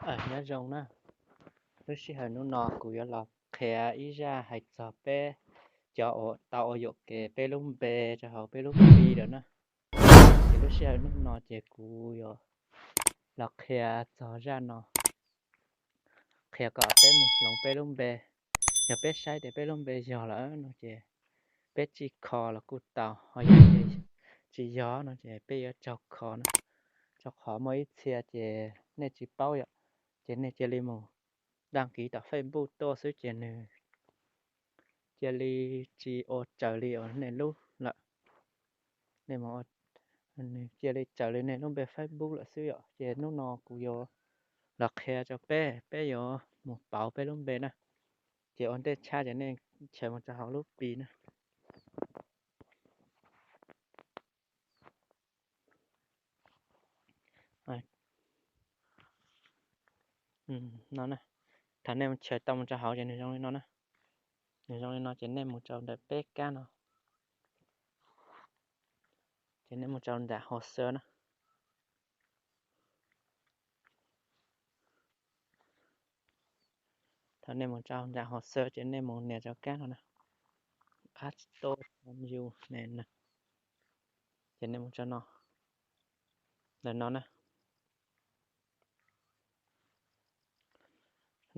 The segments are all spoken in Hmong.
Nyob zoo na, lub sij hawm hnub no kuv yuav los qhia ib zaj hais txog peb cov uas tau ua yuam kev peb lub npe rau hauv peb lub Pi lawm na. Ces lub sij hawm hnub no ces kuv yuav los qhia txog zaj no, qhia kom peb mus hloov peb lub npe. Yog peb saib tias peb lub npe yog lawm no ces peb tsis kho los kuj tau, ho yog tsis yog no ces peb yuav raug kho na. Rau qhov muaj ib txhia ces nej tsis paub yom, ces nej cia li mus đăng ký tom Facebook tuaj xwb ces nws cia li tsis ua raws li uas nej lub lawm. Nws cia li raws li nej lub npe Facebook lawm xwb yom. Ces hnub no kuv yuav los qhia rau peb, peb yuav mus pauv peb lub npe na. Ces ua ntej tshaj ces nej nrhiav mus rau hauv lub Pi na. No na, thaum nej mus nrhiav tau mus rau hauv ces nws zoo li no na. Nws zoo li no ces nej mus rau ntawm peb kab no, ces nej mus rau nram hồ sơ na. Thaum nej mus rau nram hồ sơ ces nej mus nias rau kab no na, add to your name na. Ces nej mus rau no, ntawm no na.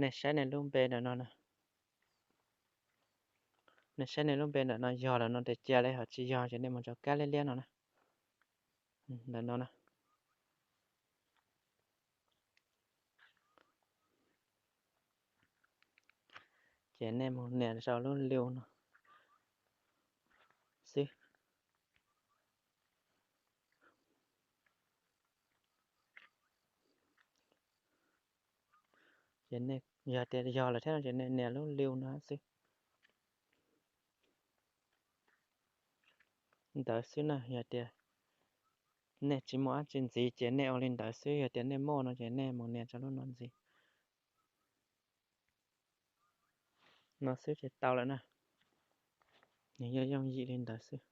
Nej saib nej lub npe ntawm no na. Nej saib nej lub npe ntawm no yog lawm no ces cia li, ho tsis yog ces nej mus rau kab liab liab no na. Ntawm no na. Ces nej mus nias rau lub liu no xwb. Ces nej yog tias yog lawm thiab no ces nej nias lub liu no xwb. Ntawd xwb na, yog tias nej tsis muaj dab tsi ntxiv ces nej ua li ntawd xwb, yog tias nej muaj no ces nej mus nias rau lub no ntxiv. No xwb ces tau lawm na. Nws yooj yooj yim li ntawd xwb.